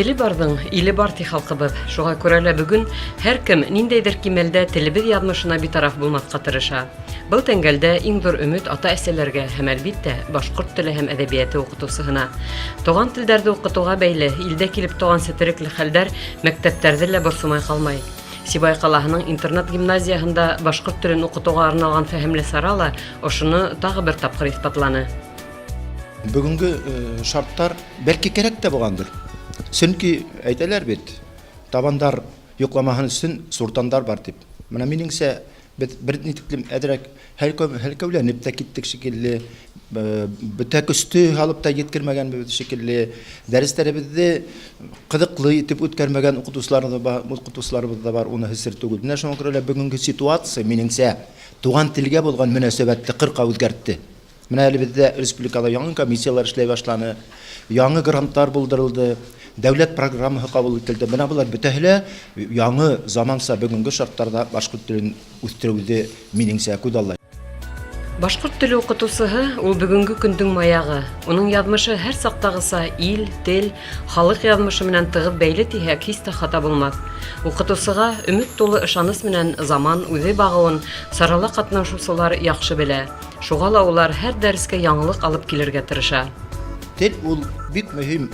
Теле барҙың иле бар, ти халҡыбыҙ. Шуға күрә лә бөгөн һәр кем ниндәйҙер кимәлдә телебеҙ яҙмышына битараф булмаҫҡа тырыша. Был тәңгәлдә иң ҙур өмөт ата-әсәләргә һәм, әлбиттә, башҡорт теле һәм әҙәбиәте уҡытыусыһына. Туған телдәрҙе уҡытыуға бәйле илдә килеп туған сетерекле хәлдәр мәктәптәрҙе лә борсомай ҡалмай. Сибай ҡалаһының интернат-гимназияһында башҡорт телен уҡытыуға арналған фәһемле сара ла ошоно тағы бер тапҡыр иҫбатланы. Бөгөнгө шарттар бәлки кәрәк тә булғандыр. Сөнки әйтәләр бит, табандар йокламаһын өсөн суртандар бар дип. Менә минеңсә, без бер ни тиклем әзрәк һәлкәүләнеп тә киттек шикелле, бөтә көсте һалып та еткермәгәнбез шикелле, дәресләребеҙҙе ҡыҙыҡлы итеп үткәрмәгән укытыусыларыбыҙ да бар, уныһы сер түгел. Менә шуңа күрә лә бөгөнгө ситуация, минеңсә, туган телгә булган мөнәсәбәтте кырка үзгәртте. Менә әле бездә республикада яңы комиссияләр эшләй башланы, яңы грантлар булдырылды, дәүләт программаһы кабул ителде. Менә болар бөтәһе лә яңы заманча бүгенге шартларда башкорт телен үстерүҙе минеңсә күҙаллай. Башҡорт теле уҡытыусыһы ул бөгөнгө көндөң маягы. Уның яҙмышы һәр саҡтағыса ил, тел, халыҡ яҙмышы менән тығыҙ бәйле тиһәк, һис тә хата булмаҫ. Уҡытыусыға өмөт тулы ышаныс менән заман үҙе бағыуын сарала ҡатнашыусылар яҡшы белә. Шуға ла улар һәр дәрескә яңылыҡ алып килергә тырыша. Тел ул бик мөһим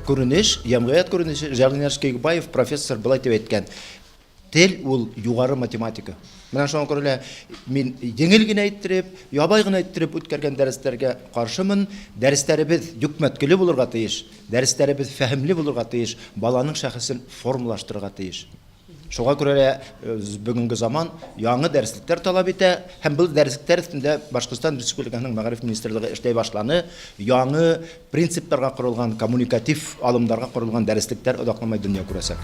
күренеш, йәмғиәт күренеше. Жәрнияр Кейкбаев профессор былай дип әйткән: Тел ул югары математика. Менә шуңа күрә лә мин җиңел генә иттереп, ябай гына иттереп үткәргән дәресләргә каршымын. Дәресләребез йөкмәткеле булырга тиеш, дәресләребез фәһемле булырга тиеш, баланың шәхесен формалаштырырга тиеш. Шуңа күрә лә бүгенге заман яңы дәреслекләр таләп итә һәм был дәреслекләр өстендә Башкортстан Республикаһының Мәгариф министрлыгы эшләй башланы. Яңы принципларга корылган, коммуникатив алымдарга корылган дәреслекләр озакламай дөнья күрәсәк.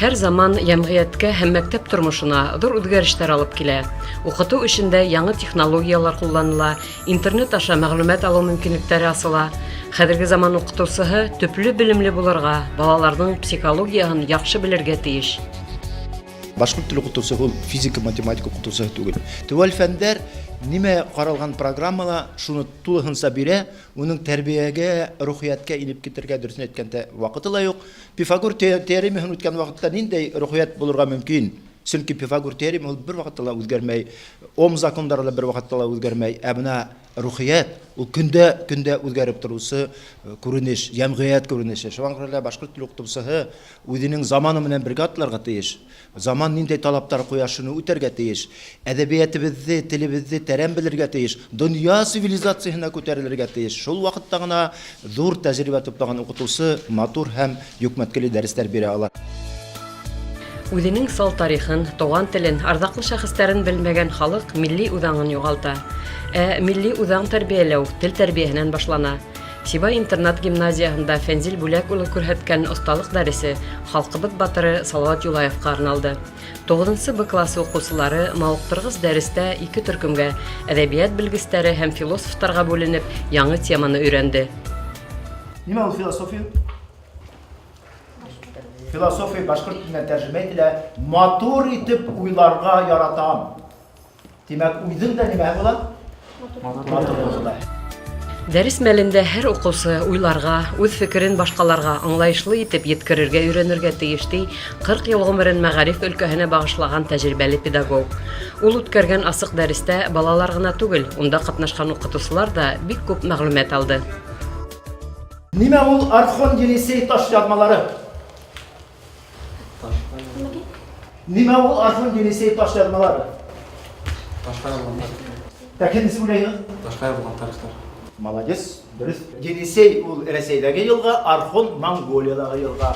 Һәр заман йәмгыятькә һәм мәктәп тормошона зур үзгәрешләр алып килә. Укыту эшендә яңы технологияләр кулланыла, Интернет аша мәгълүмат алу мөмкинлекләре асыла. Хәзерге заман укытучыһы төпле белемле булырга, балаларның психологияһын яхшы белергә тиеш. Башкорт теле укытучысы ул физика, математика укытучысы түгел. Төгәл фәндәр нимә каралган программала шуны тулыһынча бирә, уның тәрбиягә, рухияткә инеп китергә, дөресен әйткәндә, вакыты ла юк. Пифагор теоремаһын үткән вакытта ниндәй рухият булырга мөмкин? Чөнки Пифагор теоремы ул бер вакытта ла үзгәрмәй, Ом законнары да бер вакытта ла үзгәрмәй. Ә менә рухият ул көндә көндә үзгәреп торучы күренеш, җәмгыять күренеше. Шуңа күрә лә башкорт теле укытучысы үзенең заманы белән бергә атларга тиеш. Заман ниндәй талаплар куя, шуны үтәргә тиеш. Әдәбиятебезне, телебезне тәрән белергә тиеш. Дөнья цивилизациясенә күтәрелергә тиеш. Шул вакытта гына зур тәҗрибә туплаган укытучы матур һәм йөкмәткеле дәресләр бирә ала. Үзенең сал тарихын, туган телен, ардаклы шәхесләрен белмәгән халык милли үзаңын югалта. Ә милли үзаң тәрбияләү тел тәрбияһеннән башлана. Сибай интернат-гимназияһында Фәнзил Бүләк улы күрһәткән осталык дәресе халкыбыз батыры Салават Юлаевка арналды. Тугызынчы Б классы укучылары мавыктыргыч дәрестә ике төркемгә, әдәбият белгечләре һәм философтарга бүленеп, яңы теманы өйрәнде. Нимә ул философия? Философия башкорт теленә тәрҗемә ителә, матур итеп уйларга яратам. Димәк, уйдың да нимә була? Матур була. Дәрес мәлендә һәр укучы уйларга, үз фикерен башкаларга аңлаешлы итеп еткерергә өйрәнергә тиеш, ди 40 ел гомерен мәгариф өлкәһенә багышлаган тәҗрибәле педагог. Ул үткәргән асык дәрестә балалар гына түгел, унда катнашкан укытучылар да бик күп мәгълүмат алды. Нимә ул Архон-Енисей таш язмалары? Нимә ул Архон-Енисей таш язмалары? Ташка язылган тарихлар. Тәкин ничек уйлайсыз? Ташка язылган тарихлар. Молодец, дөрес. Енисей ул Рәсәйдәге елга, Архон Монголиядәге елга.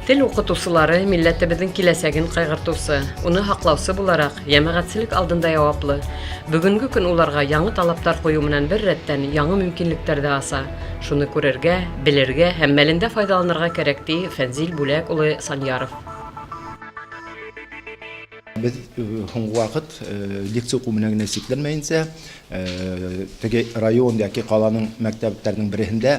Тел укытучылары милләтебезнең киләчәген кайгыртучы, уны һаклаучы буларак, җәмәгатьчелек алдында яваплы. Бүгенге көн уларга яңы талаплар кую менән бер рәттән яңы мөмкинлекләр дә ача. Шуны күрергә, белергә һәм мәлендә файдаланырга кәрәк, ди Фәнзил Бүләк улы Саньяров. Без һуңгы вакыт лекция уку белән генә чикләнмәенчә, теге район яки каланың мәктәпләренең береһендә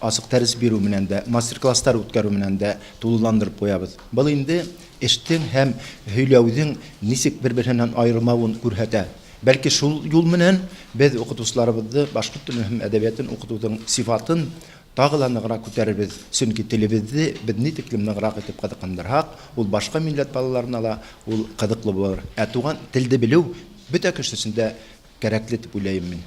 ачык дәрес бирү белән дә, мастер-класслар үткәрү белән дә тулыландырып куябыз. Был инде эштең һәм һөйләүҙең нисек бер-береһеннән аерылмавын күрһәтә. Бәлки шул юл менән без укытучыларыбыҙҙы башҡорт телен һәм әдәбиятын укытыуҙың сифатын Тағы ла нығыраҡ күтәрербеҙ, сөнки телебеҙҙе беҙ ни тиклем нығыраҡ итеп ҡыҙыҡһындырһаҡ, ул башҡа милләт балаларына ла ул ҡыҙыҡлы булыр. Ә туған телде белеү бөтә кеше өсөн дә кәрәкле тип уйлайым мин.